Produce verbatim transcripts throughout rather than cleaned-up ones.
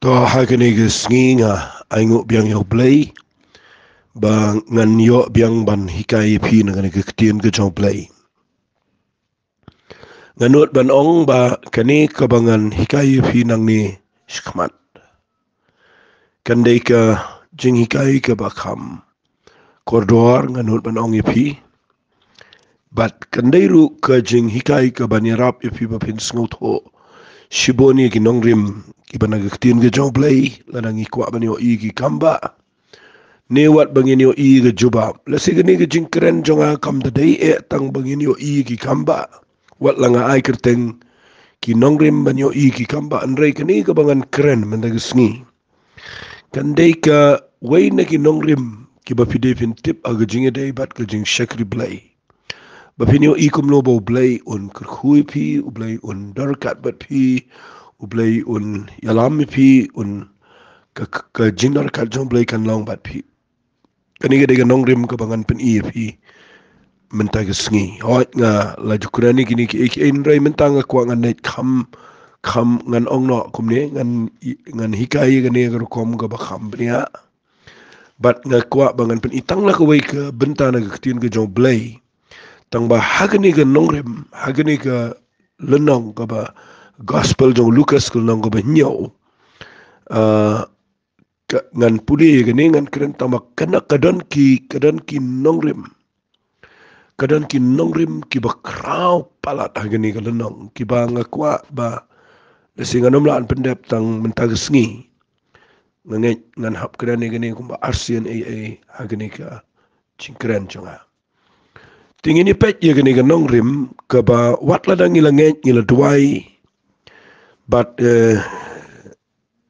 To, ha kane ka sngi nga ainguh biang ïa U Blei ba ngan ïoh biang ban hikai ïa phi na kane ka ktien ka jong U Blei. Nga nud ban ong ba kane kaba ngan hikai ïa phi nangne shakhmat kan dei ka jinghikai kaba kham kordor, nga nud ban ong ïa phi. Bad kan dei ruh ka jinghikai kaban ïarap ïa phi ba phin sngewthuh shibun ïa ki nongrim kiba na ka ktien ka jong U Blei, lada ngi kwah ban ïohi ki kam ba ne wat ba ngin ïohi ka jubab. Lehse kane ka jingkren jong nga kam da dei eh tang ba ngin ïohi ki kam ba, wat la nga ai kyrteng ki nongrim ban ïohi ki kam ba, hynrei kane kaba ngan kren mynta ka sngi kan dei kawei na ki nongrim kiba phi dei phin tip ha ka jingïadei bad ka jingshakri Blei. Ba phin ïohi kumno ba U Blei un kyrkhu ïa phi, U Blei un don ryngkat bad phi, U Blei un ïalam ïa phi, un ka, ka, ka jingdon ryngkat jong U Blei kan long bad phi. Kane ka dei ka nongrim kaba ngan pyni ïa phi mynta ka sngi. Hooid, nga la ju kren ïa kine kiei kiei, hynrei mynta nga kwah ngan leit kham kham, ngan ong noh kumne, ngan, ngan hikai ïa kane ka rukom kaba kham bniah. Bad nga kwah ba ngan pyni tang la kawei ka bynta na ka ktien ka jong U Blei. Tang ba ha kane ka nongrim, ha kane ka lynnong kaba Gospel jong u Lukas ka lynnong kaba hynñiew, ah, ka, ngan pule ïa kane, ngan kren tang ba kane ka don ki, ka don ki nongrim. Ka don ki nongrim kiba khraw palat ha kane ka lynnong, kiba nga kwah ba lehse ngan ym lah ban pyndep tang mynta ka sngi. Nga ngeit ngan hap kren ïa kane kumba arsien ei ei ha kane ka jingkren jong nga. Te ngin ïa peit ïa kane ka nongrim kaba wat lada ngi la ngeit, ngi la duwai bad, eh,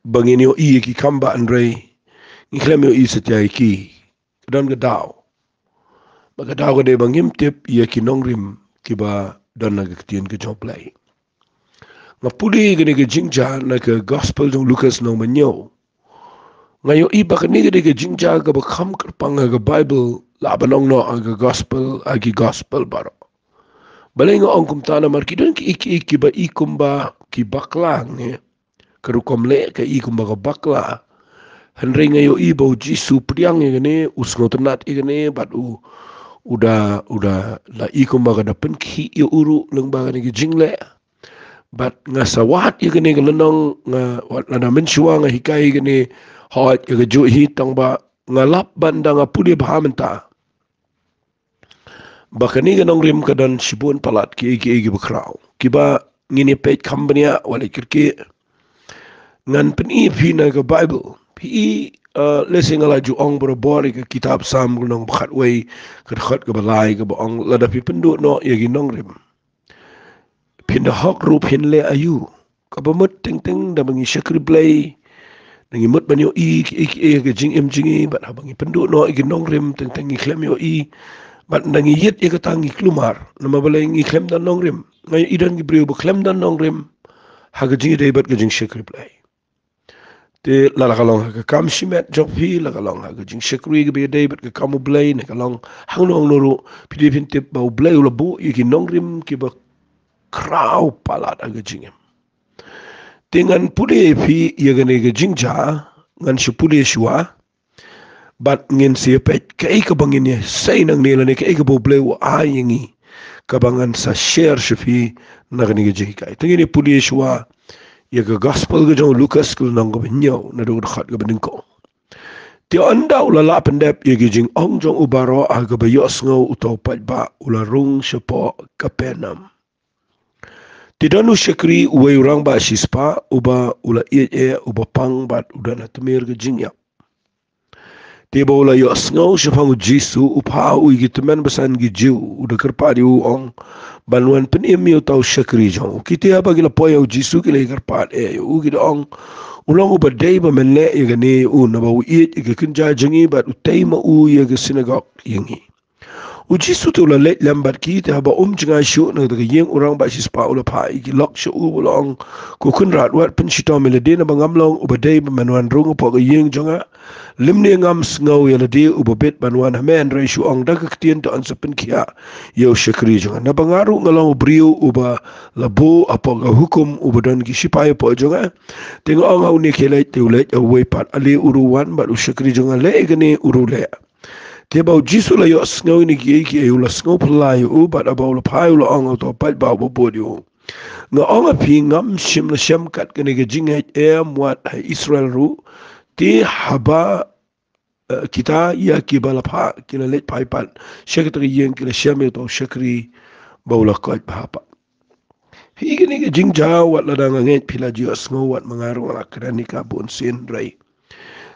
ba ngin ïohi ïa ki kam ba, hynrei ngi khlem ïohi satia ïa ki. Ka don ka daw ba ka daw ka dei ba ngim tip ïa ki nongrim kiba don na ka ktien ka jong U Blei. Nga pule ïa kane ka jingjia na ka Gospel jong u Lukas lynnong ba hynñiew. Nga ïohi ba kane ka dei ka jingjia kaba kham kyrpang ha ka Baibl, lah ban ong noh ha ka Gospel, ha ki Gospel baroh. Balei nga ong kumta? Namar ki don kiei kiei kiba i kumba ki bakla, ne? Ka rukom leh ka i kumba ka bakla. Hynrei nga ïohi ba u Jisu u pdiang ïa kane, u sngewtynnat ïa kane, bad u, u da, u da la i kumba ka da pynkhih ïa u ruh lyngba kane ka jingleh. Bad nga sa wad ïa kane ka lynnong, nga wad lada mynshuwa nga hikai ïa kane, hooid, ïa kajuh hi, tang ba nga lap ban da nga pule bha mynta ba kane ka nongrim ka don shibun palat kiei kiei kiba khraw, kiba ngin ïa peit kham bniah, wat leh kyrkieh. Ngan pyni ïa phi na ka Baibl. Phi, eh, lehse nga la ju ong barabor ïa ka kitab Salm ka lynnong ba khatwei, ka dkhot kaba lai, kaba ong, lada phi pynduh noh ïa ki nongrim, phin da hok ruh phin leh aïu? Kaba mut teng teng da ba ngi shakri Blei, da ngi mut ban ïohi kiei kiei ha ka jingim jong ngi, bad haba ngi pynduh noh ïa ki nongrim, teng teng ngi khlem ïohi. Bad da ngi ïit ïa kata ngi kulmar. Namar balei? Ngi khlem don nongrim. Nga ïohi don ki briew ba khlem don nongrim ha ka jingïadei bad ka jingshakri Blei. Te la, la ka long ha ka kam shimet jong phi, la ka long ha ka jingshakri kaba ïadei bad ka kam U Blei, ne ka long hangno hangno ruh, phi dei phin tip ba U Blei u la buh ïa ki nongrim kiba khraw palat ha ka jingim. Te ngan pule ïa phi ïa kane ka jingjia, ngan shu pule shuwa. Bad ngin sa ïa peit kaei kaba ngin ïa sei nangne, lane kaei kaba U Blei u ai ïa ngi, kaba ngan sa share sha phi na kane ka jinghikai. Te ngin ïa pule shuwa ïa ka Gospel ka jong u Lukas ka lynnong kaba hynñiew, naduh ka dkhot kaba nyngkong. Te ynda u la lah pyndep ïa ki jingong jong u baroh ha kaba ïohsngew, uta u paidbah u la rung shapoh Kapernaum. Te don u shakri uwei u rangbah shispah, uba u la ïeit eh, uba pang bad u don ha tmier ka jingïap. Te ba u la ïohsngew shaphang u Jisu, u phah ha u ïa ki tymmen basan ki Jiw, u da kyrpad ïa u, u ong ban wan pynim ïa uta u shakri jong u. Kita haba ki la poi ha u Jisu ki la ïa kyrpad eh ïa u, ki da ong, u long uba dei ba men leh ïa kane ïa u, naba u ïeit ïa ka kynja jong ngi bad u tei ma u ïa ka synagog ïa ngi. U Jisu te u la leit lem bad ki, te haba um jngai shuh na kata ka ïing, u rangbah shispah u la phah ïa ki lok sha u, u la ong, Ko Kynrad, wat pynshitom ïa lade, naba ngam long uba dei ban wan rung hapoh ka ïing jong nga. Lymne ngam sngew ïa lade uba bit ban wan ha me, hynrei shu ong da ka ktien, to yn sa pynkhiah ïa u shakri jong nga. Naba nga ruh nga long u briew uba la buh hapoh ka hukum, uba don ki shipai hapoh jong nga. Te nga ong ha une, khie leit, te u leit, ha uwei pat, ale u ruh wan, bad u shakri jong nga, leh ïa kane, u ruh leh. Te haba u Jisu u la ïohsngew ïa kine kiei kiei, u la sngew phylla ïa u, bad haba u la phai, u la ong ha uta u paidbah uba bud ïa u, Nga ong ha phi, ngam shym la shem kat kane ka jingngeit, em wat ha Israel ruh. Te haba, eh, kita ïa kiba la phah ki la leit phai pat sha kata ka ïing, ki la shem ïa uta u shakri ba u la koit bha pat. Phi, kane ka jingjia, wat lada nga ngeit phi la ju ïohsngew, wat ma nga ruh nga la kren ïa ka bunsien, hynrei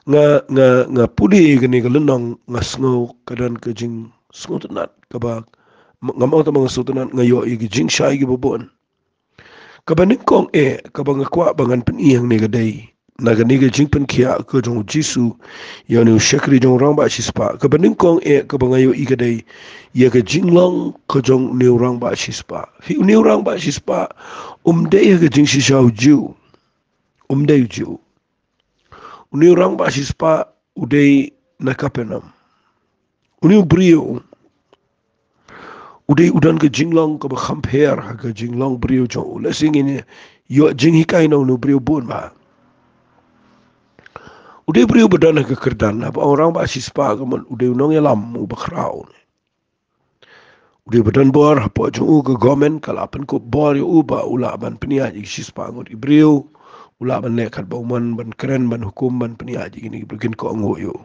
nga, nga, nga pule ïa kane ka lynnong, nga sngew ka don ka jingsngewtynnat kaba, ngam ong tang ba nga sngewtynnat, nga ïoh ïa ki jingshai kiba bun. Kaba nyngkong eh, kaba nga kwah ba ngan pyni hangne ka dei na kane ka jingpynkhiah ka jong u Jisu ïa une u shakri jong u rangbah shispah. Kaba nyngkong eh, kaba nga ïohi ka dei ïa ka jinglong ka jong une u rangbah shispah. Phi, une u rangbah shispah um dei ha ka jingshisha u Jiw. Um dei u Jiw. Une u rangbah shispah u dei na Kapernaum. Une u briew u dei, u don ka jinglong kaba kham pher ha ka jinglong briew jong u. Lehse ngin ïoh jinghikai na une u briew bun bha. U dei u briew ba don ha ka kyrdan, haba ong rangbah shispah, ka mut u dei u nongïalam uba khraw. U dei uba don bor, hapoh jong u ka government ka la pynkup bor ïa u ba u lah ban pynïaid ïa ki shispah ngut ki briew, u lah ban leh katba u mon, ban kren, ban hukum, ban pynïaid ïa kine ki briew kin kohnguh ïa u.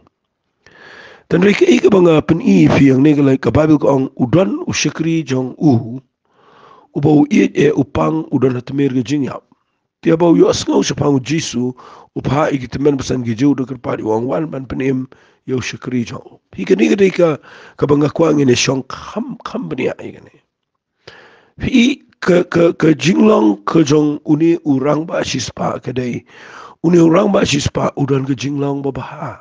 Te hynrei kaei kaba nga pyni ïa phi hangne, ka lei, ka Baibl ka ong, u don u shakri jong u uba u ïeit eh, u pang, u don ha tmier ka jingïap. Te haba u ïohsngew shaphang u Jisu, u phah ïa ki tymmen basan ki Jiw, u da kyrpad ïa u, u ong, wan ban pynim ïa u shakri jong u. Phi, kane ka dei ka, kaba nga kwah ngin ïa shong kham, kham bniah ïa kane. Phi, ka, ka, ka jinglong ka jong une u rangbah shispah ka dei, une u rangbah shispah u don ka jinglong babha.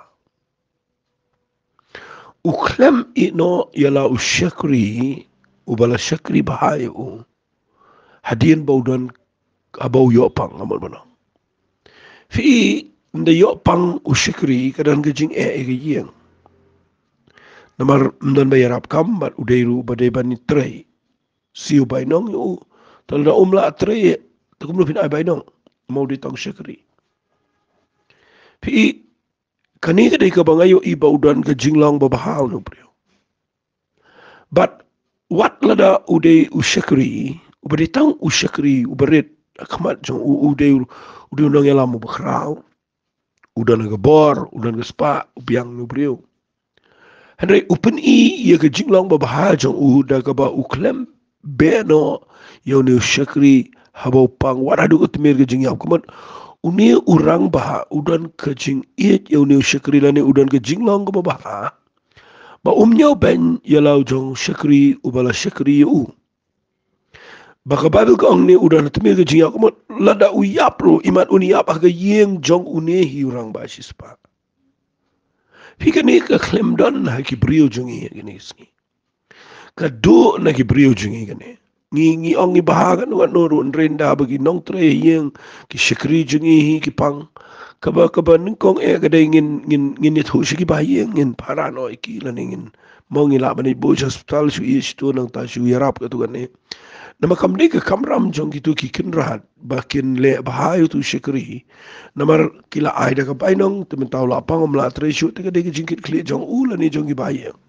U khlem ïehnoh ïa la u shakri uba la shakri bha ïa u, hadien ba u don, haba u ïoh pang, ka mut ban ong. Phi, ynda ïoh pang u shakri, ka don ka jingeh ïa ka ïing. Namar ym don ba ïarap kam, bad u dei ruh ba dei ban trei. Siew bainong ïa u. Te lada um lah trei, te kumno phin ai bainong? Ma u dei tang shakri. Phi, kane ka dei kaba nga ïohi ba u don ka jinglong babha une u briew. Bad wat lada u dei u shakri, uba dei tang u shakri uba rit ha khmat jong u, u dei, u dei u nongïalam uba khraw, u don ha ka bor, u don ka spah, u biang une u briew. Hynrei u pyni ïa ka jinglong babha jong u da kaba u khlem beh noh ïa une u shakri haba u pang, wat haduh ka tmier ka jingïap. Ka mut une u rangbah u don ka jingïeit ïa une u shakri, lane u don ka jinglong kaba bha, ba um ñiewbeiñ ïa la u jong u shakri uba la shakri ïa u. Ba ka Baibl ka ong une u don ha tmier ka jingïap, ka mut lada u ïap ruh, imat un ïap ha ka ïing jong une hi u rangbah shispah. Phi, kane ka khlem don ha ki briew jong ngi ha kine ki sngi. Ka duh na ki briew jong ngi kane. Ngi, ngi ong ngi bha katno katno ruh, hynrei ynda ba ki nongtrei ha ïing, ki shakri jong ngi hi ki pang, kaba, kaba nyngkong eh ka dei ngin, ngin, ngin ïathuh sha ki ba ha ïing, ngin para noh ïa ki, lane ngin, mo, ngi lah ban ïa buh sha hospital, shu ïa, shu tu nangta shu ïarap, katto katne. Namar kam dei ka kamram jong kito ki kynrad ba kin leh bha ïa uto u shakri. Namar ki la ai da ka bainong, te mynta u la pang, um lah trei shuh, te ka dei ka jingkitkhlieh jong u lane jong ki ba ha ïing.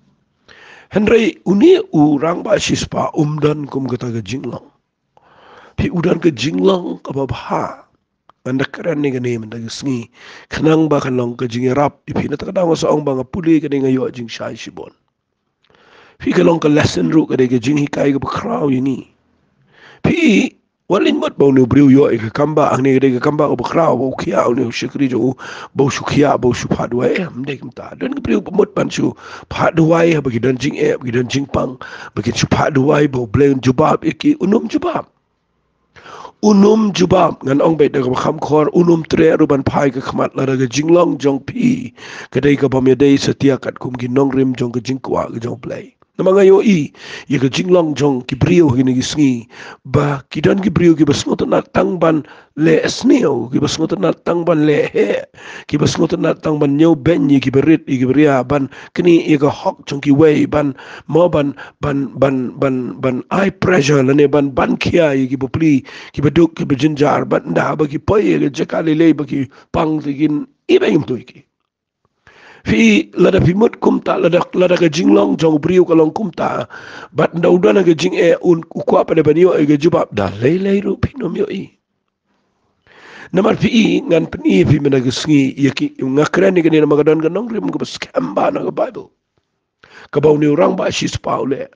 Hynrei une u rangbah shispah um don kum kata ka jinglong. Phi, u don ka jinglong kaba bha. Ngan da kren ïa kane mynta ka sngi, khnang ba kan long ka jingïarap ïa phi. Na kata ka daw nga sa ong ba nga pule kane, nga ïoh jingshai shibun. Phi, ka long ka lesson ruh, ka dei ka jinghikai kaba khraw ïa ngi. Phi, wat leit mut ba une u briew u ïoh ïa ka kambah, hangne ka dei ka kambah kaba khraw, ba u khiah une u shakri jong u, ba u shu khiah, ba u shu phah duwai. Em, ym dei kumta. Don ki briew ba mut ban shu phah duwai haba ki don jingeh, ba ki don jingpang, ba kin shu phah duwai ba U Blei un jubab ïa ki. Un ym jubab. Un ym jubab. Ngan ong beit da kaba kham khor, un ym treh ruh ban phai ka khmat lada ka jinglong jong phi ka dei ka bym ïadei satia katkum ki nongrim jong ka jingkwah ka jong U Blei. Namar nga ïohi ïa ka jinglong jong ki briew ha kine ki sngi, ba ki don ki briew kiba sngewtynnat tang ban leh sniew, kiba sngewtynnat tang ban leh heh, kiba sngewtynnat tang ban ñiewbeiñ ïa kiba rit, ïa kiba ria, ban knieh ïa ka hok jong kiwei, ban mo ban ban ban ban ban ai pressure lane ban ban khia ïa ki bapli, kiba duk, kiba jynjar, ban da ba ki poi ïa ka jaka lei lei ba ki pang te kin i beiñ kumto ïa ki. Phi, lada phi mut kumta, lada lada ka jinglong jong u briew ka long kumta, bad nda u don ka jingeh, un u kwah pat ban ïoh ïa ka jubab, da lei lei ruh phin ym ïohi. Namar phi, ngan pyni phi mynta ka sngi ïa ki, nga kren ïa kane namar ka don ka nongrim kaba skhem bha na ka Baibl, kaba une u rangbah shispah u leh.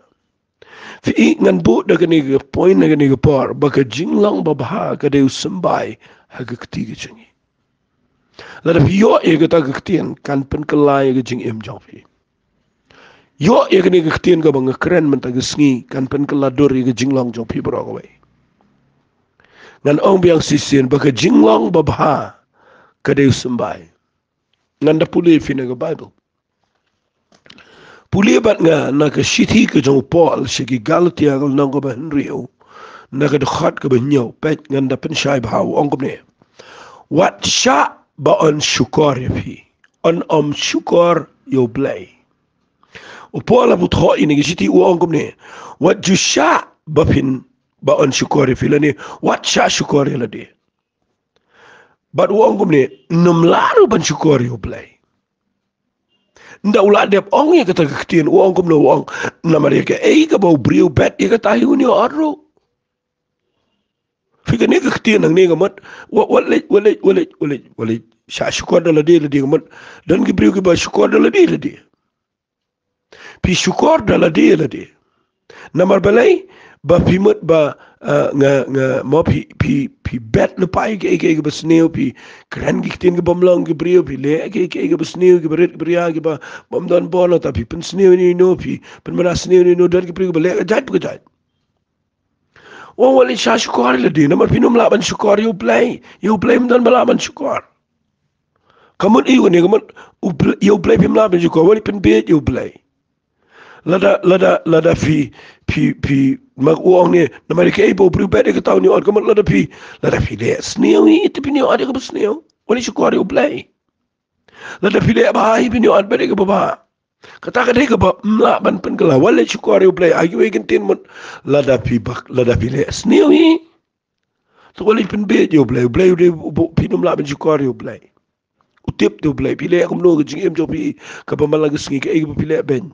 Phi, ngan buh da kane ka point na kane ka por, ba ka jinglong babha ka dei u symbai ha ka kti ka jong ngi. Lada phi ïoh ïa kata ka ktien, kan pynkylla ïa ka jingim jong phi. Ïoh ïa kane ka ktien kaba nga kren mynta ka sngi, kan pynkylla dur ïa ka jinglong jong phi baroh kawei. Ngan ong biang shisien ba ka jinglong babha ka dei u symbai. Ngan da pule phi na ka Baibl. Pule bad nga na ka shithi ka jong u Paul sha ki Galatia, ka lynnong kaba hynriew, na ka dkhot kaba hynñiew, peit, ngan da pynshai bha, u ong kumne: Wat shah ba yn shukor ïa phi, yn ym shukor ïa U Blei. U Paul haba u thoh ïa kane ka shithi u ong kumne: Wat ju shah ba phin, ba yn shukor ïa phi, lane wat shah shukor ïa lade. Bad u ong kumne: Ym lah ruh ban shukor ïa U Blei. Nda u la dep ong ïa kata ka ktien, u ong kumno, u ong: Namar ïa kaei kaba u briew bet, ïa kata hi un ïoh ot ruh. Phi, kane ka ktien hangne ka mut, wat, wat leit, wat leit, wat leit, wat leit, wat leit shah shukor da lade lade ka mut. Don ki briew kiba shukor da lade lade. Phi shukor da lade lade. Namar balei? Ba phi mut ba, ah, nga, nga, mo phi, phi, phi bet lypa ïa kaei kaei kaba sniew, phi kren ki ktien ki bym long ki briew, phi leh kaei kaei kaba sniew, kiba rit kiba ria, kiba bym don bor, nangta phi pynsniew ïano ïano, phi pynbna sniew ïano ïano, don ki briew kiba leh ka jait pa ka jait. Wat leit shah shukor ïa lade, namar phin ym lah ban shukor ïa U Blei. Ïa U Blei ym don ba lah ban shukor. Ka mut ïa une, ka mut U Blei, ïa U Blei phim lah ban shukor, wat leit pynbieit ïa U Blei. Lada, lada, lada phi, phi, phi, ma u ong ne, namar ïa kaei ba u briew bet, ïa kata un ïoh ot, ka mut lada phi, lada phi leh sniew hi te phin ïoh ot ïa kaba sniew. Wat leit shukor ïa U Blei. Lada phi leh bha hi phin ïoh ot bet ïa kaba bha. Kata ka dei kaba ym lah ban pynkylla. Wat leit shukor ïa U Blei. Ha kiwei ki ktien mut, lada phi bak, lada phi leh sniew hi, to wat leit pynbieit ïa U Blei. U Blei u dei u, u, phin ym lah ban shukor ïa U Blei. U tip te U Blei. Phi leh kumno ka jingim jong phi kaba man la ka sngi, kaei kaba phi leh beiñ.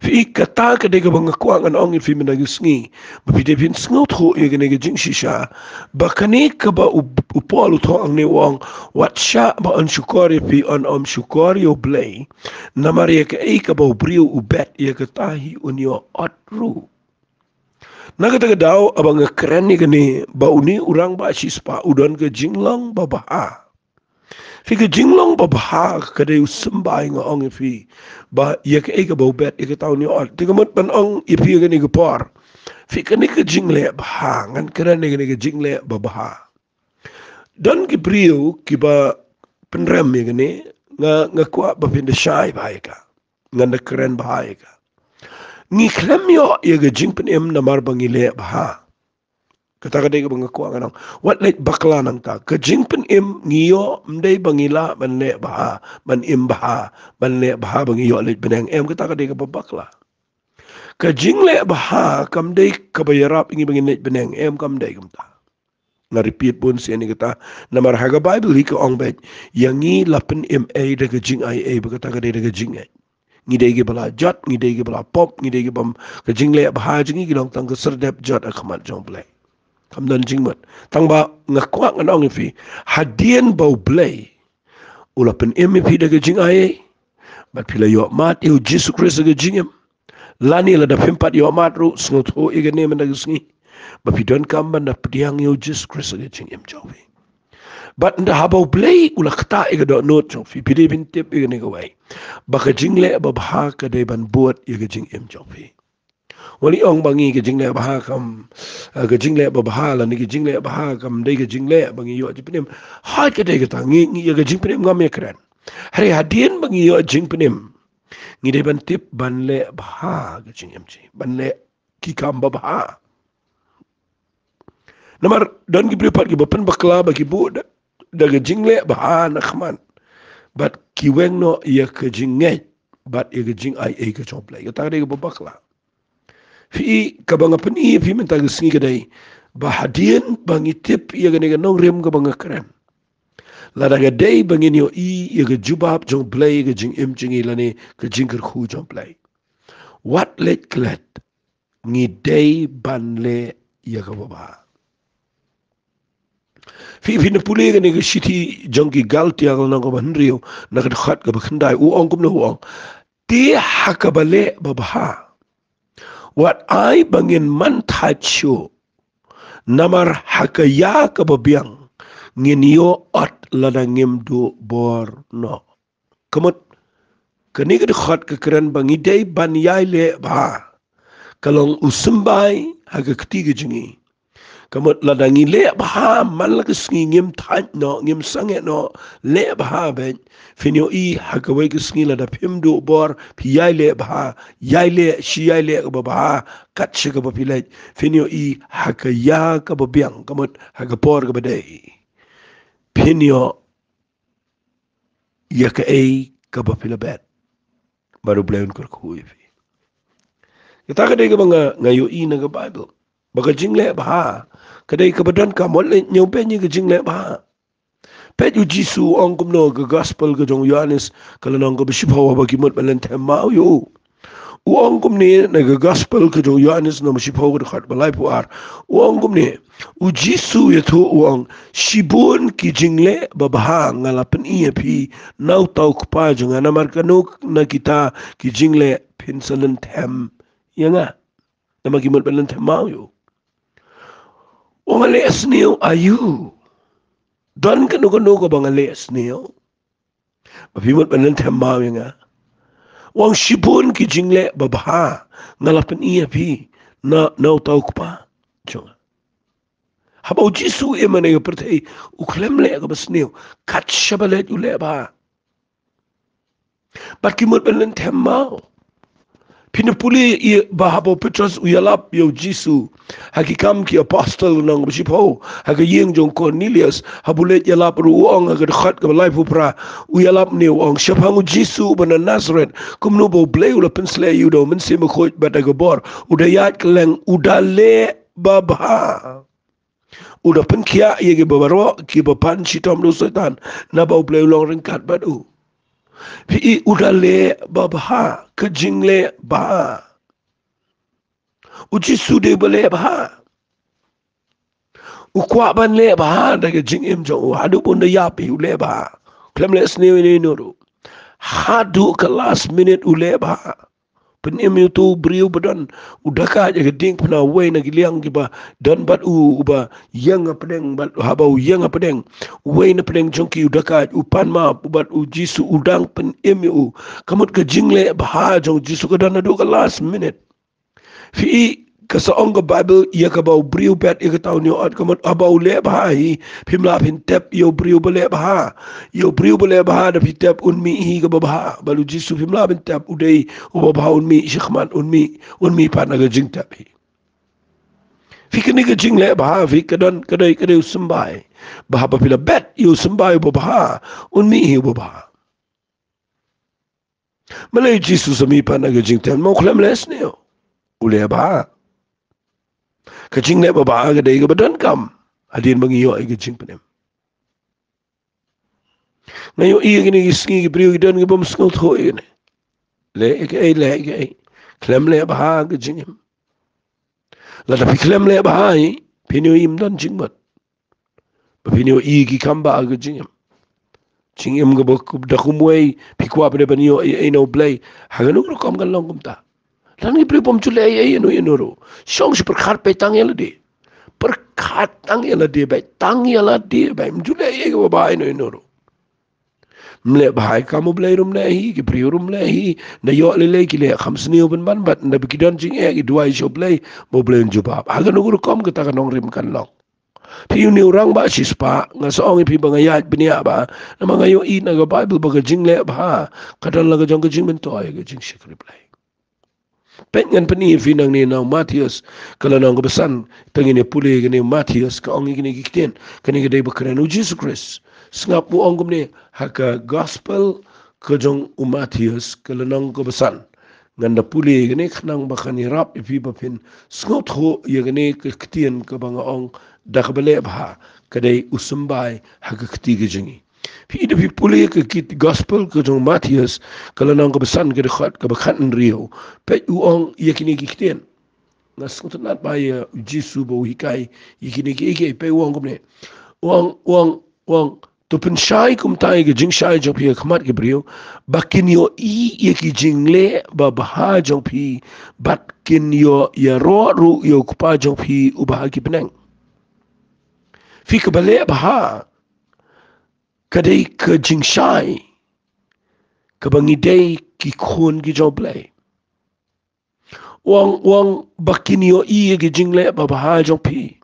Phi, kata ka dei kaba nga kwah ngan ong ïa phi mynta ka sngi, ba phi dei phin sngewthuh ïa kane ka jingshisha, ba kane kaba u, u Paul u thoh hangne u ong: Wat shah ba yn shukor ïa phi, yn ym shukor ïa U Blei. Namar ïa kaei kaba u briew u bet, ïa kata hi un ïoh ot ruh. Na kata ka daw, haba nga kren ïa kane, ba une u rangbah shispah u don ka jinglong babha. Phi, ka jinglong babha ka dei u symbai, nga ong ïa phi, ba ïa kaei kaba u bet, ïa kata un ïoh ot. Te ka mut ban ong ïa phi ïa kane ka por, phi, kane ka jingleh bha, ngan kren ïa kane ka jingleh babha. Don ki briew kiba pynrem ïa kane, nga, nga kwah ba phin da shai bha ïa ka. Ngan da kren bha ïa ka. Ngi khlem ïoh ïa ka jingpynim namar ba ngi leh bha. Kata ka dei kaba nga kwah ngan ong. Wat leit bakla nangta. Ka jingpynim ngi ïoh ym dei ba ngi lah ban leh bha, ban im bha, ban leh bha ba ngi ïoh leit bneng. Em, kata ka dei kaba bakla. Ka jingleh bha kam dei kaba ïarap ïa ngi ba ngin leit bneng. Em, kam dei kumta. Nga repeat bun sien ïa kata. Namar ha ka Baibl hi ka ong beit, ïa ngi la pynim ei da ka jingai ei, ba kata ka dei da ka jingngeit. Ngi dei kiba la jot, ngi dei kiba la pop, ngi dei kiba, ka jingleh bha jong ngi ki long tang ka syrdet jot ha khmat jong U Blei. Kam don jingmut. Tang ba nga kwah ngan ong ïa phi, hadien ba U Blei u la pynim ïa phi da ka jingai ei, bad phi la ïoh mad ïa U Jisu Khrist ha ka jingim, lane lada phim pat ïoh mad ruh, sngewthuh ïa kane mynta ka sngi, ba phi donkam ban da pdiang ïa U Jisu Khrist ha ka jingim jong phi. Bad ynda haba U Blei u la ktah ïa ka dohnud jong phi, phi dei phin tip ïa kane kawei, ba ka jingleh babha ka dei ban bud ïa ka jingim jong phi. Wat leh ong ba ngi, ka jingleh bha kam, eh, ka jingleh babha lane ka jingleh bha kam dei ka jingleh ba ngi ïoh jingpynim. Hooid, ka dei kata, ngi, ngi ïa ka jingpynim ngam ïakren. Hynrei hadien ba ngi ïoh jingpynim, Ngi dei ban tip ban leh bha ka jingim jong ngi, ban leh ki kam babha. Namar don ki briew pat kiba pynbakla ba ki buh da, da ka jingleh bha na khmat, bad ki weng noh ïa ka jingngeit bad ïa ka jingai ei ka jong U Blei. Kata ka dei kaba bakla. Phi i, kaba nga pyni ïa phi mynta ka sngi ka dei ba hadien ba ngi tip ïa kane ka nongrim kaba nga kren, lada ka dei ba ngin ïohi ïa ka jubab jong U Blei ïa ka jingim jong ngi lane ka jingkyrkhu jong U Blei, wat leit klet, ngi dei ban leh ïa kaba bha. Phi, phin pule kane ka shithi jong ki Galatia ka lynnong kaba hynriew, na ka dkhot kaba khyndai, u ong kumno, u ong: Te ha kaba leh babha, wat ai ba ngin man thait shuh, namar ha ka ïa kaba biang ngin ïoh ot lada ngim duh bor noh. Ka mut, kane ka dkhot ka kren ba ngi dei ban ïai leh bha. Ka long u symbai ha ka kti ka jong ngi. Ka mut, lada ngi leh bha man la ka sngi, ngim thait noh, ngim sangeh noh, leh bha beit, phin ïohi ha kawei ka sngi lada phim duh bor, phi ïai leh bha, ïai leh, shi ïai leh kaba bha, kat sha kaba phi leit, phin ïohi ha ka ïa kaba biang, ka mut ha ka por kaba dei, phin ïoh ïa kaei kaba phi la bet. Bad U Blei un kyrkhu ïa phi. Kata ka dei kaba nga, nga ïohi na ka Baibl, ba ka jingleh bha ka dei kaba donkam. Wat leh ñiew beiñ ïa ka jingleh bha. Peit u Jisu u ong kumno ha ka Gospel ka jong u Ïoannis ka lynnong kaba shiphew, haba ki mut ban lynthem maw ïa u. U ong kumne na ka Gospel ka jong u Ïoannis, lynnong ba shiphew, ka dkhot ba laiphew ar. U ong kumne, u Jisu u ïathuh, u ong: Shibun ki jingleh babha nga la pyni ïa phi na uta u Kpa jong nga, namar kano na kita ki jingleh phin sa lynthem ïa nga? Namar ki mut ban lynthem maw ïa u. U ong: Nga leh sniew aïu? Don kano kano kaba nga leh sniew ba phi mut ban lynthem maw ïa nga? U ong: Shibun ki jingleh babha nga la pyni ïa phi na, na uta u Kpa jong nga. Haba u Jisu u im ha kane ka pyrthei, u khlem leh kaba sniew, kat shaba leit u leh bha. Bad ki mut ban lynthem maw? Phin pule ïa ba haba u Petros u ïalap ïa u Jisu ha Ki Kam ki Apostol lynnong ba shiphew, ha ka ïing jong u Kornelius, haba u leit ïalap ruh, u ong ha ka dkhot kaba laiphew phra, u ïalap ne u ong shaphang u Jisu uba na Nasareth, kumno ba U Blei u la pynsleh ïa u da u Mynsiem Bakhuid bad da ka bor, u da ïaid kylleng, u da leh babha. U da pynkhiah ïa kiba baroh kiba pan shitom da u Soitan, naba U Blei u long ryngkat bad u. Phi i, u da leh babha, ka jingleh bha. U Jisu dei ba leh bha. U kwah ban leh bha da ka jingim jong u, haduh ba un da ïap hi u leh bha. Khlem leh sniew ïa uno uno ruh. Haduh ka last minute u leh bha. Pynim ïa uto u briew ba don, u da kait ha ka diengphna, uwei na ki liang kiba don bad u, uba ïeng hapdeng, bad haba u ïeng hapdeng, uwei na pdeng jong ki u da kait, u pan map bad u Jisu, u dang pynim ïa u. Ka mut ka jingleh bha jong u Jisu ka don haduh ka last minute. Phi i, ka sa ong ka Baibl ïa kaba u briew bet ïa kata un ïoh ot, ka mut haba u leh bha hi, phim lah phin tep ïa u briew ba leh bha. Ïa u briew ba leh bha da phi tep un mih hi kaba bha. Bad u Jisu phim lah phin tep, u dei uba bha, un mih shakhmat, un mih, un mih pat na ka jingtep hi. Phi, kane ka jingleh bha, phi, ka don, ka dei, ka dei u symbai. Ba haba phi la bet ïa u symbai uba bha, un mih hi uba bha. Balei u Jisu sa mih pat na ka jingtep? Mo, u khlem leh sniew. U leh bha. Ka jingleh babha ka dei kaba donkam hadien ba ngi ïoh ïa ka jingpynim. Nga ïohi ïa kine ki sngi ki briew ki don ki bym sngewthuh ïa kine. Leh ïa kaei, leh ïa kaei. Khlem leh bha ka jingim. Lada phi khlem leh bha hi, phin ïohi ym don jingmut. Ba phin ïohi ki kam ba ha ka jingim. Jingim kaba da kumwei, phi kwah pat de ban ïoh ei ei na U Blei. Ha kano ka rukom kan long kumta. Lada ngi, briew, bym ju leh ei ei ïa uno ïa uno ruh. Shong shu pyrkhat beit tang ïa lade. Pyrkhat tang ïa lade beit, tang ïa lade beit. Ym ju leh ei ei kaba bha ïa uno ïa uno ruh. Ym leh bha ïa ka kam U Blei ruh ym leh hi, ki briew ruh ym leh hi. Nda ïoh lei lei ki leh kham sniew pynban, bad nda ba ki don jingeh ki duwai sha U Blei, ba U Blei un jubab. Ha kano ka rukom kata ka nongrim kan long. Phi ïohi u rangbah shispah, nga sa ong ïa phi ba nga ïaid bniah bha, namar nga ïohi na ka Baibl ba ka jingleh bha ka don la ka jong ka jingmyntoi, ka jingshakri Blei. Peit, ngan pyni ïa phi nangne na u Mathaios, ka lynnong kaba san, te ngin ïa pule ïa kane u Mathaios, ka ong ïa kine ki ktien, kane ka dei ba kren u Jisu Khrist. Sngap, u ong kumne, ha ka gospel ka jong u Mathaios, ka lynnong kaba san. Ngan da pule ïa kane khnang ba kan ïarap ïa phi ba phin sngewthuh ïa kane ka ktien kaba nga ong da kaba leh bha, ka dei u symbai ha ka kti ka jong ngi. Phi, da phi pule ka kit gospel ka jong Mathaios, ka lynnong kaba san, ka dkhot kaba khathynriew. Peit, u ong ïa kine ki ktien. Nga sngewtynnat bha ïa u Jisu ba u hikai ïa kine ki, ki, peit, u ong kumne. U ong, u ong, u ong, to pynshai kumta ïa ka jingshai jong phi ha khmat ki briew, ba kin ïohi ïa ki jingleh babha jong phi, bad kin ïoh ïaroh ruh ïa u Kpa jong phi uba ha ki bneng. Phi, kaba leh bha ka dei ka jingshai kaba ngi dei ki khun ki jong u Blei. U ong, u ong, ba kin ïohi ïa ki jingleh babha jong phi.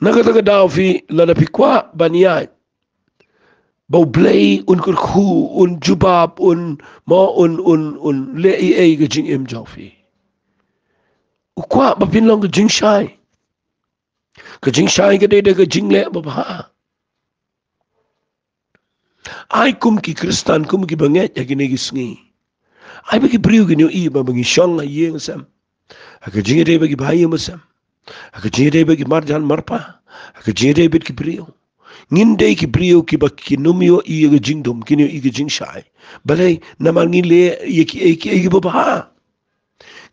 Na kata ka daw phi, lada phi kwah ban ïaid ba u Blei un kyrkhu, un jubab, un, mo, un, un, un leh ei ei ka jingim jong phi, u kwah ba phin long ka jingshai. Ka jingshai ka dei da ka jingleh babha. Ai kum ki Khristan, kum ki bangeit ha kine ki sngi, ai ba ki briew kin ïohi ba, ba ngi shong ha ïing ha sem, ha ka jingïadei bad ki bahaïing bahasem, ha ka jingïadei bad ki marjan marpa, ha ka jingïadei bad ki briew, ngin dei ki briew kiba kin ym ïohi ïa ka jingdum, kin ïohi ïa ka jingshai. Balei? Namar ngi leh ïa ki, ïa ki, ïa ki babha.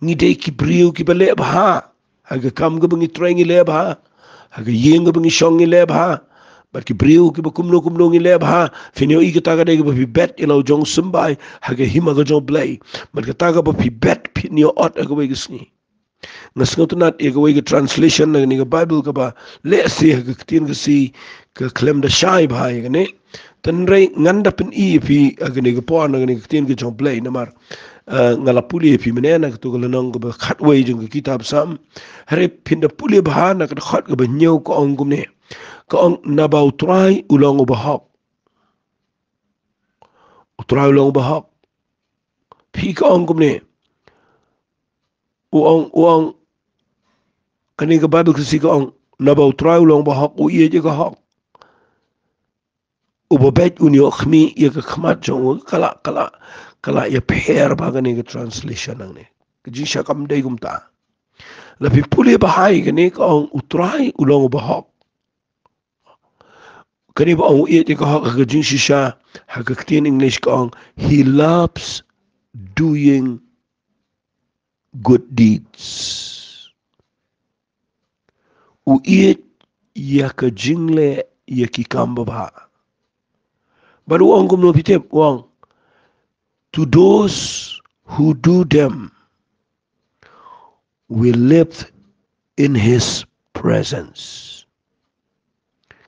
Ngi dei ki briew kiba leh bha. Ha ka kam kaba ngi trei ngi leh bha. Ha ka ïing kaba ngi shong ngi leh bha. Bad ki briew kiba kumno kumno ngi leh bha. Phin ïohi kata ka dei kaba phi bet ïa la u jong u symbai ha ka hima ka jong u Blei. Bad kata kaba phi bet phin ïoh ot ha kawei ka sngi. Nga sngewtynnat ïa kawei ka translation na kane ka Baibl kaba leh shi ha ka ktien Khasi, ka khlem da shai bha ïa kane. Hynrei ngan da pyni ïa phi ha kane ka por na kane ka ktien ka jong u Blei namar, eh, nga la pule ïa phi mynne na kato ka lynnong kaba khatwei jong ka kitab Salm. Hynrei phin da pule bha na ka dkhot kaba hynñiew, ka ong kumne. Ka ong, naba u Trai u long uba hok. U Trai u long uba hok. Phi, ka ong kumne. U ong, u ong, kane ka Baibl Khasi ka ong, naba u Trai u long uba hok, u ïeit ïa ka hok. Uba beit un ïoh khmih ïa ka khmat jong u. Ka la, ka la, ka la ïapher bha kane ka translation nangne. Ka jingshai kam dei kumta. La phi pule bha ïa kane, ka ong, u Trai u long uba hok. Kane ba ong u ïeit ïa ka hok, ha ka jingshisha, ha ka ktien English ka ong, he loves doing good deeds. U ïeit ïa ka jingleh ïa ki kam babha. Bad u ong kumno, phi tip, u ong, to those who do them will live in his presence.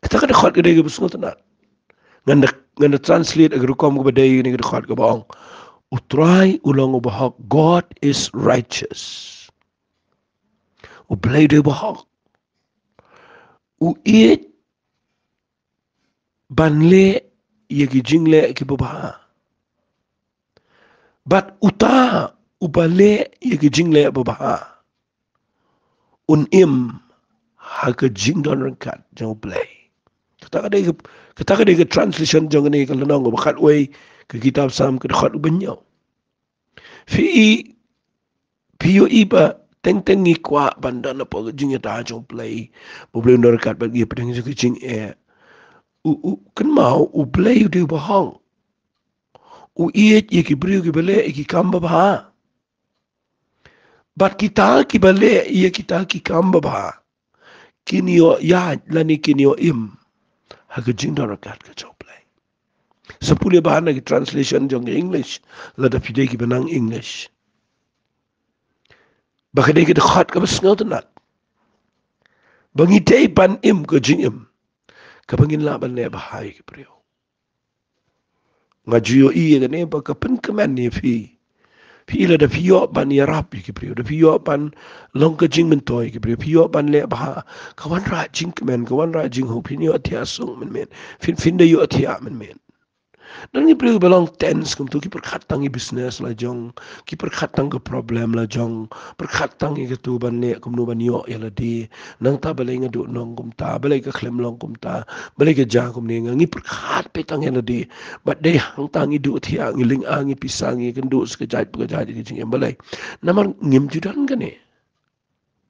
Kata ka dkhot ka dei kaba sngewtynnat. Ngan da, ngan da translate ha ka rukom kaba dei kane ka dkhot kaba ong, u Trai u long uba hok, God is righteous. U Blei u dei uba hok. U ïeit ban leh ïa ki jingleh kiba bha. Bad uta uba leh ïa ki jingleh babha un im ha ka jingdon ryngkat jong u Blei. Kata ka dei ka, kata ka dei ka translation jong kane ka lynnong kaba khatwei ka kitab Salm, ka dkhot kaba hynñiew. Phi i, phi ïohi ba teng teng ngi kwah ban don hapoh ka jingïada jong u Blei, ba u Blei un don ryngkat bad ngi hapdeng jong ka jingeh. U, u, kynmaw, u Blei u dei uba hok. U ïeit ïa ki briew kiba leh ïa ki kam babha. Bad kita kiba leh ïa kita ki kam babha kin ïoh ïaid lane kin ïoh im ha ka jingdon ryngkat ka jong u Blei. Sa pule bha na ki translation jong ka English, lada phi dei kiba nang English. Ba ka dei ka dkhot kaba sngewtynnat. Ba ngi dei ban im ka jingim kaba ngin lah ban leh bha ïa ki briew. Nga ju ïohi ïa kane ba ka pynkmen ïa phi. Phi i lada phi ïoh ban ïarap ïa ki briew, da phi ïoh ban long ka jingmyntoi ïa ki briew, phi ïoh ban leh bha, ka wanrah jingkmen, ka wanrah jinghoh, phin ïoh thiah suk mynmiet, phin, phin da ïoh thiah mynmiet. Don ki briew ba long tense kumtu, ki pyrkhat tang ïa business la jong, ki pyrkhat tang ka problem la jong, pyrkhat tang ïa katu ban leh kumno ban ïoh ïa lade. Nangta balei nga duh nong kumta, balei ka khlem long kumta, balei ka jia kumne, nga ngi pyrkhat peit tang ïa lade. Bad dei hangta ngi duh thiah, ngi lyngkha, ngi pisa, ngi kynduh sa ka jait pa ka jait ïa ka jingim, balei? Namar ngim ju don kane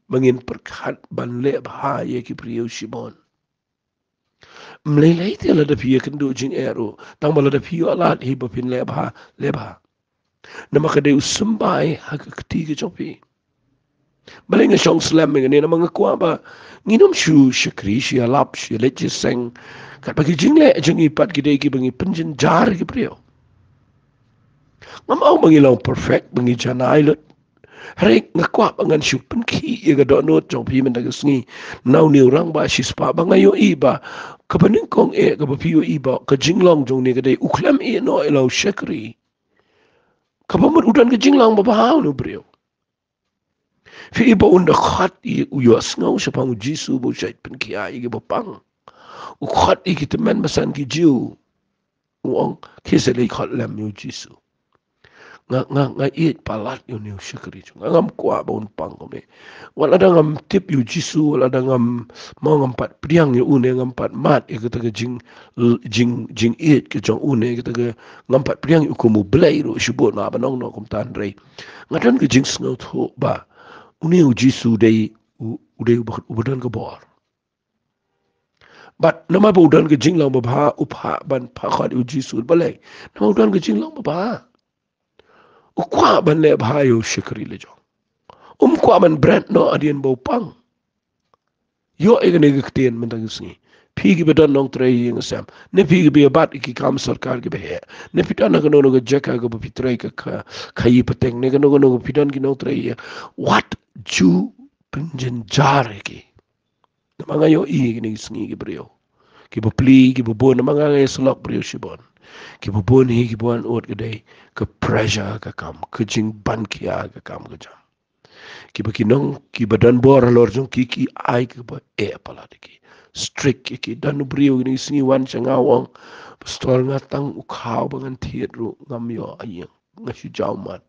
ba ngin pyrkhat ban leh bha ïa ki briew shibun. Ym lei lei te lada phi ïakynduh jingeh ruh, tang ba lada phi ïoh lad hi ba phin leh bha, leh bha. Namar ka dei u symbai ha ka kti ka jong phi. Balei nga shong slem ïa kane, namar nga kwah ba ngin ym shu shakri, shu ïalap, shu ïaleit shiseng. Katba ki jingleh jong ngi pat ki dei kiba ngi pynjynjar ïa ki briew. Ngam ong ba ngi long perfect, ba ngi janai lut. Hynrei nga kwah ba ngan shu pynkhih ïa ka dohnud jong phi mynta ka sngi na une u rangbah shispah, ba nga ïohi ba kaba nyngkong eh kaba phi ïohi ba ka jinglong jong une ka dei u khlem ïehnoh ïa la u shakri. Kaba mut u don ka jinglong babha une u briew. Phi i ba un da khot ïa u ïohsngew shaphang u Jisu ba u shait pynkhiah ïa kiba pang. U khot ïa ki tymmen basan ki Jiw. U ong, khie sa leit khot lem ïa u Jisu. Nga, nga, nga ïeit palat ïa une u shakri jong nga, ngam kwah ba un pang kumne. Wat lada ngam tip ïa u Jisu, wat lada ngam, mo ngam pat pdiang ïa u ne ngam pat mad ïa kata ka jing, jing, jingïeit ka jong u ne kata ka, ngam pat pdiang ïa u kum u Blei ruh shibun, ma ba ong noh kumta, hynrei nga don ka jingsngewthuh ba une u Jisu u dei u, u dei uba, uba don ka bor. Bad namar ba u don ka jinglong babha, u phah ban phah khot ïa u Jisu, balei? Namar u don ka jinglong babha. U kwah ban leh bha ïa u shakri la jong. Um kwah ban bret noh hadien ba u pang. Ïoh ïa kane ka ktien mynta ka sngi. Phi kiba don nongtrei ïing sem, ne phi kiba ïa bat ïa ki kam sorkar kiba heh, ne phi don ha kano kano ka jaka kaba phi trei ka, ka, khaïi pateng, ne kano kano ka phi don ki nongtrei ïing, wat ju pynjynjar ïa ki. Namar nga ïohi kine ki sngi ki briew kiba pli, kiba bun, namar nga nga ïasyllok briew shibun. Kiba bun hi kiba wan ud ka dei ka pressure ka kam, ka jingban khia ka kam ka jam. Kiba ki nong, kiba don bor halor jong ki, ki ai kaba eh palat ïa ki. Strict ïa ki. Don u briew kine ki sngi wan sha nga u ong, Pastor, nga tang u khaw ba ngan thied ruh ngam ïoh ha ïing. Nga shu jaw mad.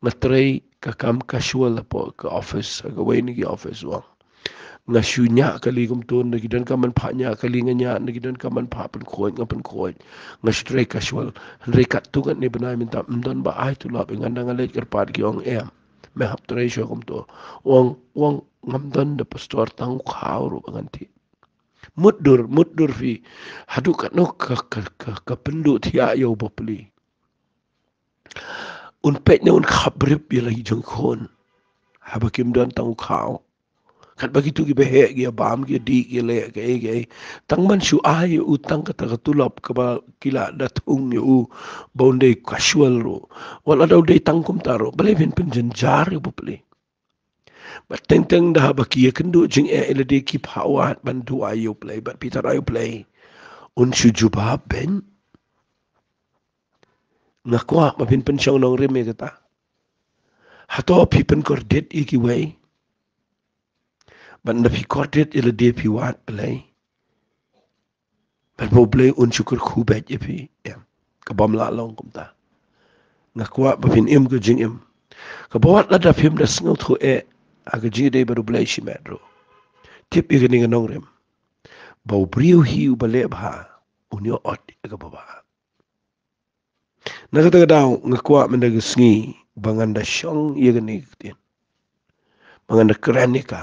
Nga trei ka kam casual hapoh ka office, ha kawei na ki office, u ong. Nga shu ñiah kali kumto, na ki donkam ban phah ñiah kali nga ñiah, na ki donkam ban phah pynkhuid nga pynkhuid. Nga shu trei casual. Hynrei katto katne bnai mynta ym don ba ai tulop ïa nga, nga leit kyrpad ki, ong em, me hap trei shuwa kumto. U ong, u ong ngam don da Pastor, tang u khaw ruh ba ngan thied. Mutdur, mutdur phi. Haduh katno ka, ka, ka, ka pynduh thiah ïa u bapli. Un peit ne un khap brip ïa la ki jingkhun haba kim don tang u khaw. Katba kito kiba heh ki ïa bam, ki ïa dih, ki ïa leh kaei kaei, tang ban shu ai ïa u tang kata ka tulop kaba ki la da thung ïa u, ba un dei casual ruh, wat lada u dei tang kumta ruh, balei phin pynjynjar ïa u bapli? Bad teng teng da haba ki ïakynduh jingeh ïa lade, ki phah wad ban duwai ïa u Blei, bad phi tharai u Blei un shu jubab beiñ? Nga kwah ba phin pynshong nongrim ïa kata. Hato phi pynkordit ïa kiwei? Bad ynda phi kordit ïa lade, phi wad Blei? Bad ba u Blei un shu kyrkhu beit ïa phi? Em. Ka bym lah long kumta. Nga kwah ba phin im ka jingim kaba wat lada phim da sngewthuh eh ha ka jingïadei bad u Blei shimet ruh, tip ïa kane ka nongrim, ba u briew hi uba leh bha un ïoh ot ïa kaba bha. Na kata ka daw nga kwah mynta ka sngi ba ngan da shong ïa kane ka ktien, ba ngan da kren ïa ka.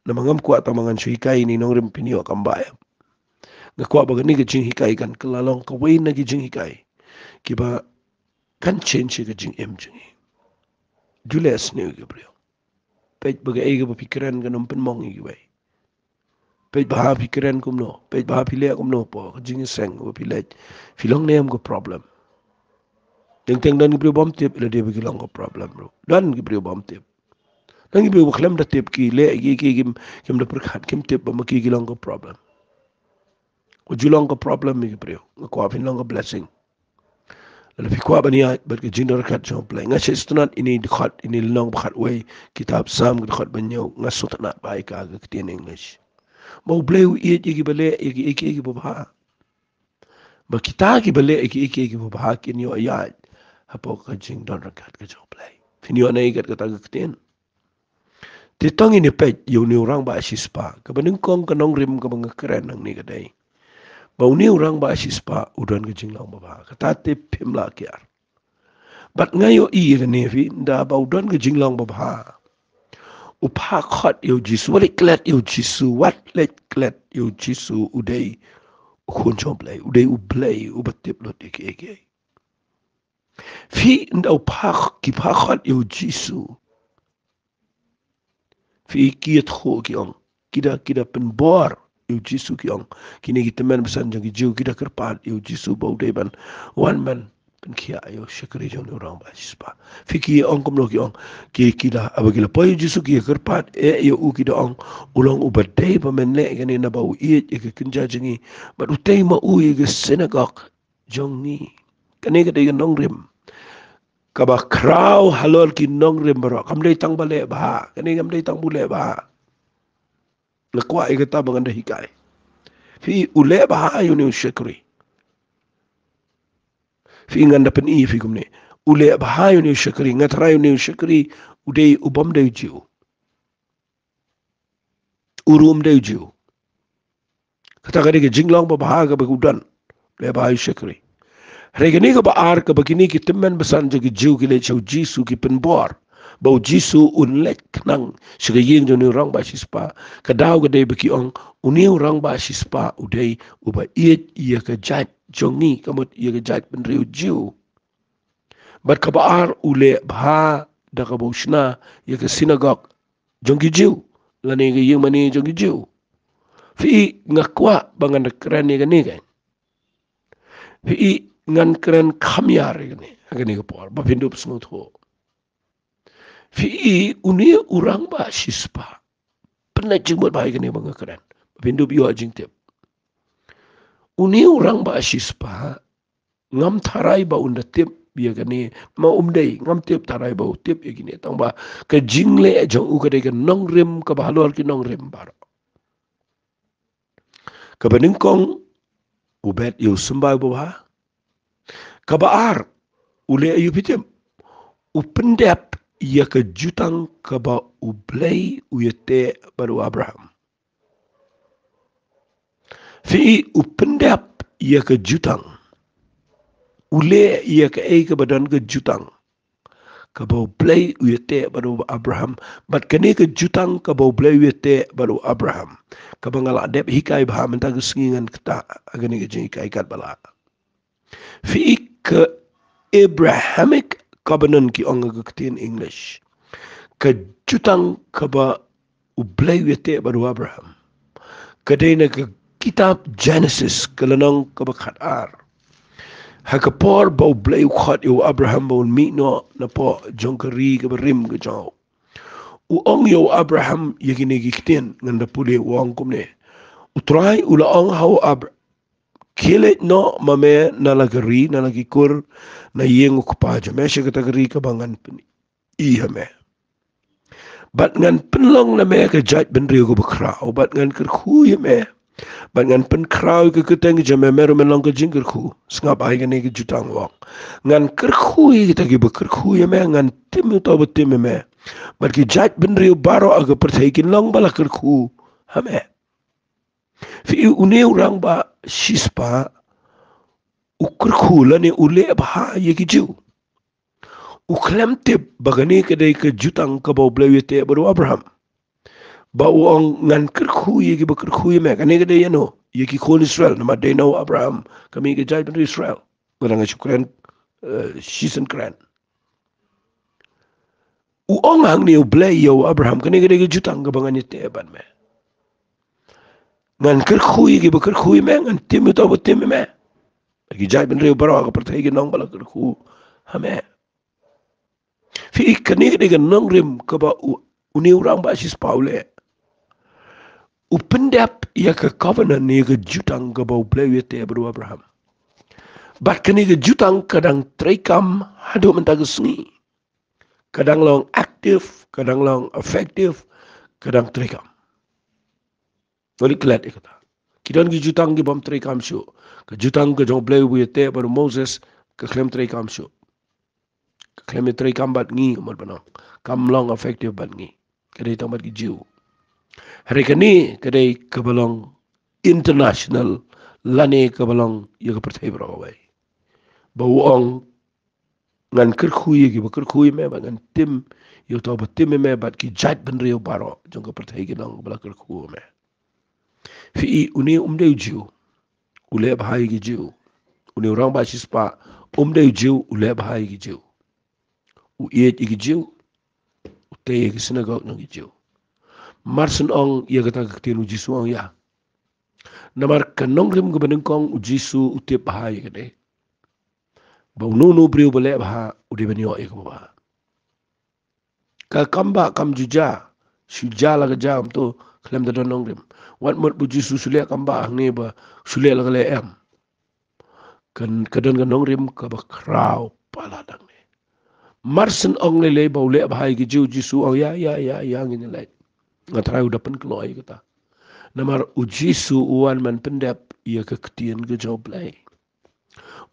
Namar ngam kwah tang ba ngan shu hikai ïa kine ki nongrim phin ïoh kam ba em. Nga kwah ba kane ka jinghikai kan kylla long kawei na ki jinghikai kiba kan change ïa ka jingim jong ngi. Ju leh sniew ïa ki briew. Peit ba kaei kaba phi kren kan ym pynmong ïa kiwei. Peit ba ha phi kren kumno, peit ba ha phi leh kumno hapoh ka jingïaseng ba phi leit. Phi long ne em ka problem? Teng teng don ki briew bym tip ïa lade ba ki long ka problem ruh. Don ki briew bym tip. Don ki briew ba khlem da tip ki leh ki, ki, kim, kim da pyrkhat, kim tip ba ma ki ki long ka problem. Wat ju long ka problem ïa ki briew. Nga kwah phin long ka blessing. Lada phi kwah ban ïaid bad ka jingdon ryngkat jong U Blei. Nga sngewtynnat ine i dkhot, ine i lynnong ba khatwei, kitab Salm ka dkhot ba hynñiew, nga sngewtynnat ba ïa ka ha ka ktien English. Ba U Blei u ïeit ïa kiba leh ïa kiei kiei kiba bha. Ba kita kiba leh ïa kiei kiei kiba bha kin ïoh ïaid hapoh ka jingdon ryngkat ka jong U Blei. Phin ïoh ne ïa kata ka ktien. Te to ngin ïa peit ïa une u rangbah shispah, kaba nyngkong ka nongrim kaba nga kren hangne ka dei ba une u rangbah shispah u don ka jinglong babha. Kata te phim lah kiar. Bad nga ïohi ïa kane phi, ynda ba u don ka jinglong babha, u phah khot ïa U Jisu, wat leit klet ïa U Jisu, wat leit klet ïa U Jisu, u dei u Khun jong U Blei, u dei U Blei uba tip lut ïa kiei kiei. Phi, ynda u phah, ki phah khot ïa U Jisu, phi, ki ïathuh ki ong, ki da, ki da pynbor ïa U Jisu ki ong, kine ki tymmen basan jong ki Jiw ki da kyrpad ïa U Jisu ba u dei ban wan ban pynkhiah ïa u shakri jong une u rangbah shispah. Phi, ki ong kumno ki ong, ki, ki da, haba ki la poi ïa U Jisu ki kyrpad eh ïa u, ki da ong, u long uba dei ba men leh kane naba u ïeit ïa ka kynja jong ngi, bad u tei ma u ïa ka synagog jong ngi. Kane ka dei ka nongrim kaba khraw halor ki nongrim baroh. Kam dei tang ba leh bha. Kane kam dei tang ba u leh bha. Nga kwah ïa kata ba ngan da hikai. Phi, u leh bha ïa une u shakri. Phi, ngan da pyni phi kumne. U leh bha ïa une u shakri. Nga tharai une u shakri u dei u bym dei u Jiw. U ruh um dei u Jiw. Kata ka dei ka jinglong babha kaba u don. Leh bha ïa u shakri. Hynrei kane kaba ar, kaba kine ki tymmen basan jong ki Jiw ki leit sha U Jisu ki pynbor ba U Jisu un leit khnang sha ka ïing jong une u rangbah shispah. Ka daw ka dei ba ki ong une u rangbah shispah u dei uba ïeit ïa ka jait jong ngi, ka mut ïa ka jaitbynriew Jiw. Bad kaba ar, u leh bha da kaba u shna ïa ka synagog jong ki Jiw, lane ka ïing mane jong ki Jiw. Phi, nga kwah ba ngan da kren ïa kane ka. Phi, ngan kren kham ïar ïa kane, ha kane ka por, ba phin dup sngewthuh. Phi, une u rangbah shispah, pynleit jingmut bha ïa kane ba nga kren, ba phin dup ïoh jingtip. Une u rangbah shispah, ngam tharai ba un da tip ïa kane, ma um dei, ngam tip tharai ba u tip ïa kine, tang ba ka jingleh jong u ka dei ka nongrim kaba halor ki nongrim baroh. Kaba nyngkong, u bet ïa u symbai babha. Kaba ar, u leh ïa u, phi tip, u pyndep ïa ka jutang kaba U Blei u ïateh bad u Abraham. Phi, u pyndep ïa ka jutang. U leh ïa kaei kaba don ka jutang kaba U Blei u ïateh bad u Abraham. Bad kane ka jutang kaba U Blei u ïateh bad u Abraham, kaba nga la dep hikai bha mynta ka sngi, ngan ktah ha kane ka jinghikai katba lah. Phi, ka Abrahamic covenant ki ong ha ka ktien English. Ka jutang kaba U Blei u ïateh bad u Abraham, ka dei na ka kitab Genesis, ka lynnong kaba khatar. Ha ka por ba U Blei u khot ïa u Abraham ba un mih noh napoh jong ka ri kaba rim ka jong u, u ong ïa u Abraham ïa kine ki ktien, ngan da pule, u ong kumne: U Trai u la ong ha u Abr-, khie leit noh ma me na la ka ri, na la ki kur na ïing u kpa jong me, sha kata ka ri kaba ngan pyni ïa me. Bad ngan pynlong na me ka jaitbynriew kaba khraw, bad ngan kyrkhu ïa me, bad ngan pynkhraw ïa ka kyrteng jong me, me ruh men long ka jingkyrkhu. Sngap, ai kane ka jutang, u ong: Ngan kyrkhu ïa kita kiba kyrkhu ïa me, ngan tim ïa uta uba tim ïa me, bad ki jaitbynriew baroh ha ka pyrthei kin long ba la kyrkhu ha me. Phi, une u rangbah shispah u kyrkhu lane u leh bha ïa ki Jiw. U khlem tip ba kane ka dei ka jutang kaba U Blei u ïateh bad u Abraham, ba u ong: Ngan kyrkhu ïa kiba kyrkhu ïa me. Kane ka dei ïano? Ïa ki khun Israel, namar dei na u Abraham ka mih ka jaitbynriew Israel. Nga dang shu kren, eh, shisien kren. U ong hangne U Blei ïa u Abraham, kane ka dei ka jutang kaba ngan ïateh bad me. Ngan kyrkhu ïa kiba kyrkhu ïa me, ngan tim ïa uta uba tim ïa me. Ki jaitbynriew baroh ha ka pyrthei kin long ba la kyrkhu ha me. Phi, kane ka dei ka nongrim kaba u, une u rangbah shispah u leh. U pyndep ïa ka covenant, ïa ka jutang kaba U Blei u ïateh bad u Abraham. Bad kane ka jutang ka dang treikam haduh mynta ka sngi. Ka dang long active, ka dang long effective, ka dang treikam. Nga leit klet ïa kata. Ki don ki jutang ki bym treikam shuh. Ka jutang ka jong u Blei uba ïateh bad u Moses ka khlem treikam shuh. Ka khlem ïatreikam bad ngi, kumno ban ong. Kam long effective bad ngi. Ka dei tang bad ki Jiw. Hynrei kane ka dei kaba long international lane kaba long ïa ka pyrthei baroh kawei. Ba u ong ngan kyrkhu ïa kiba kyrkhu ïa me bad ngan tim ïa uta uba tim ïa me bad ki jaitbynriew baroh jong ka pyrthei kin ong ba la kyrkhu ïa me. Phi i une um dei u Jiw, u leh bha ïa ki Jiw. Une u rangbah shispah um dei u Jiw, u leh bha ïa ki Jiw. U ïeit ïa ki Jiw, u tei ïa ki synagog jong ki Jiw. Mar shen ong ïa kata ka ktien u Jisu ong ïa. Namar ka nongrim kaba nyngkong u Jisu u tip bha ïa kane. Ba uno uno u briew ba leh bha u dei ban ïoh ïa kaba bha. Ka kam ba kam ju jia, shu jia la ka jia, um to khlem da don nongrim. Wat mut ba u Jisu shu leh kam ba hangne ba shu leh la ka leh em. Kan ka don ka nongrim kaba khraw palat hangne. Mar shen ong lei lei ba u leh bha ïa ki Jiw, u Jisu ong ïa ïa ïa ïa ngin ïa leit. Nga trai u da pynkloi ïa kata. Namar u Jisu u wan ban pyndep ïa ka ktien ka jong u Blei.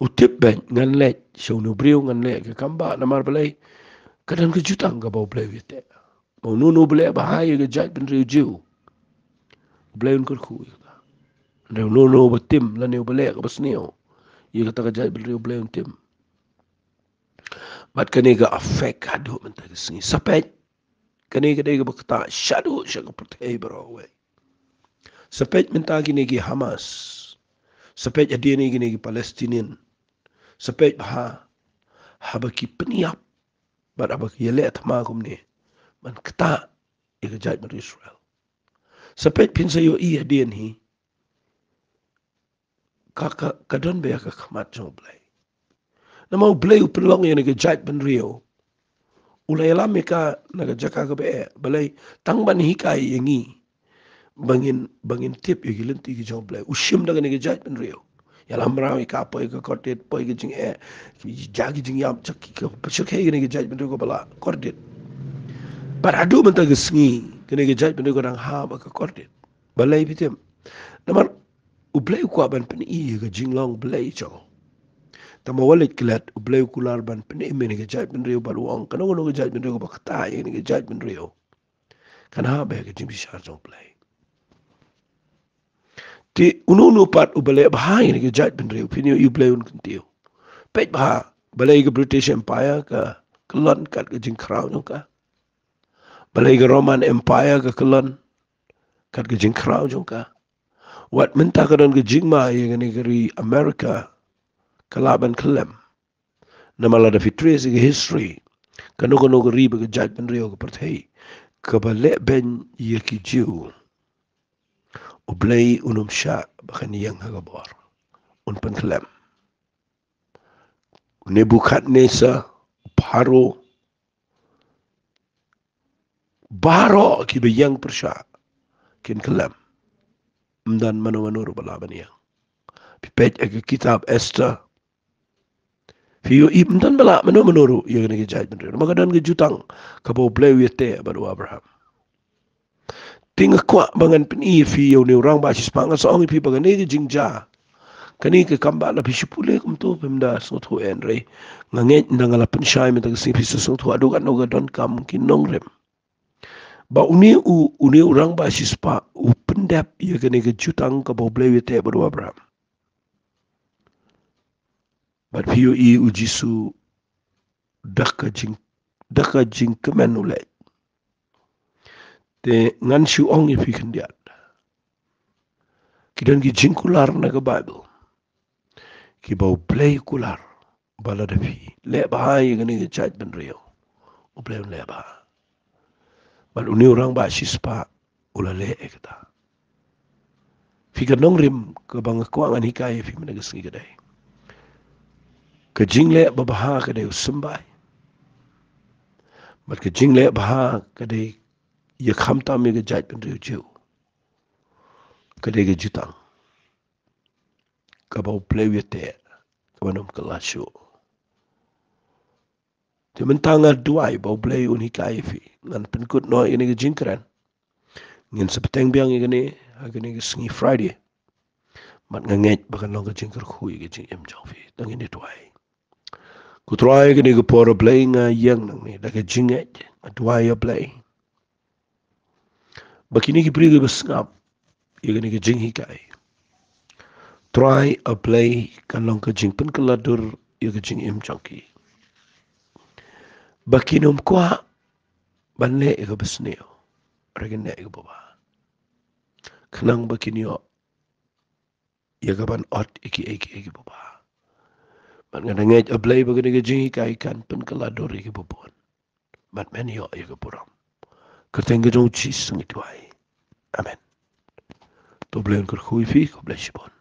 U tip beit ngan leit sha une u briew ngan leh ka kam ba namar balei ka don ka jutang kaba u Blei u ïateh. Ba uno uno ba leh bha ïa ka jaitbynriew Jiw u Blei un kyrkhu ïa kata. Hynrei uno uno ba tim lane uba leh kaba sniew ïa kata ka jaitbynriew u Blei un tim. Bad kane ka affect haduh mynta ka sngi. Sa peit kane ka dei kaba ktah shaduh sha ka pyrthei baroh kawei. Sa peit mynta kine ki Hamas. Sa peit hadien kine ki Palestinian. Sa peit bha haba ki pynïap bad haba ki ïaleh thma kumne ban ktah ïa ka jaitbynriew Israel. Sa peit phin sa ïohi hadien hi ka, ka, ka don beit ha ka khmat jong u Blei. Namar u Blei u pynlong ïa kane ka jaitbynriew. U la ïalam ïa ka na ka jaka kaba eh. Balei tang ban hikai ïa ngi ba ngin, ba ngin tip ïa ki lynti ki jong u Blei. U shim da kane ka jaitbynriew. Ïalam mraw ïa ka, poi ka kordit, poi ka jingeh. Ki ja ki jingïap, ja ki ka pyrshah kane ka jaitbynriew kaba la kordit. Bad haduh mynta ka sngi kane ka jaitbynriew ka dang hap ha ka kordit. Balei phi tip? Namar u Blei u kwah ban pyni ïa ka jinglong Blei jong u. Tangba wat leit klet u Blei u kular ban pyni ïa kane ka jaitbynriew bad u ong kano kano ka jaitbynriew kaba ktah ïa kane ka jaitbynriew kan hap ha ka jingbishar jong u Blei. Te uno uno pat uba leh bha ïa kane ka jaitbynriew phin ïohi u Blei un kyntiew. Peit bha balei ka British Empire ka kyllon kat ka jingkhraw jong ka. Balei ka Roman Empire ka kyllon kat ka jingkhraw jong ka. Wat mynta ka don ka jingma ïa kane ka ri America ka lah ban khyllem. Namar lada phi trace ïa ka history kano kano ka ri bad ka jaitbynriew ka pyrthei kaba leh beiñ ïa ki Jiw. U Blei un ym shah ba kan ïeng ha ka bor. Un pynkhyllem. Nebuchadnezzar, Pharaoh, baroh kiba ïeng pyrshah kin khyllem. Ym don mano mano ruh ba lah ban ïeng. Phi peit ha ka kitab Esther. Phi ïohi ym don ba lah mano mano ruh ïa kane ka jaitbynriew. Namar ka don ka jutang kaba u Blei u ïateh bad u Abraham. Te nga kwah ba ngan pyni ïa phi ïa une u rangbah shispah, nga sa ong ïa phi ba kane ka jingjia. Kane ka kam ba la phi shu pule kumto phim da sngewthuh hynrei nga ngeit ynda nga la pynshai mynta ka sngi phi sa sngewthuh haduh katno ka donkam ki nongrim. Ba une u, une u rangbah shispah u pyndep ïa kane ka jutang kaba u Blei u ïateh bad u Abraham. Bad phi ïohi u Jisu da ka jing, da ka jingkmen u leit. Te ngan shu ong ïa phi khyndiat. Ki don ki jingkular na ka Baibl kiba u Blei u kular ba lada phi leh bha ïa kane ka jaitbynriew u Blei un leh bha. Bad une u rangbah shispah u la leh ïa kata. Phi, ka nongrim kaba nga kwah ngan hikai ïa phi mynta ka sngi ka dei ka jingleh babha ka dei u symbai. Bad ka jingleh bha ka dei ïa khamtam ïa ka jaitbynriew Jiw. Ka dei ka jutang kaba u Blei u ïateh. wan ym kylla shuh. Te mynta nga duwai ba U Blei un hikai ïa phi. Ngan pynkut noh ïa kane ka jingkren. Ngin sa bteng biang ïa kane ha kane ka sngi Friday. Bad nga ngeit ba kan long ka jingkyrkhu ïa ka jingim jong phi. Tang ngin ïa duwai. Ko Trai, kane ka por, A Blei, nga ïeng nangne da ka jingngeit, nga duwai, A Blei, ba kine ki briew kiba sngap ïa kane ka jinghikai, Trai, A Blei, kan long ka jingpynkylla dur ïa ka jingim jong ki, ba kin ym kwah ban leh ïa kaba sniew, hynrei kin leh ïa kaba bha, khnang ba kin ïoh ïa kaban ot ïa kiei kiei kiba bha. Bad nga da ngeit, A Blei, ba kane ka jinghikai kan pynkylla dur ïa kiba bun. Bad men ïoh ïa ka burom. Kyrteng ka jong U Jisu ngi duwai. Amen. To U Blei un kyrkhu ïa phi, khublei shibun.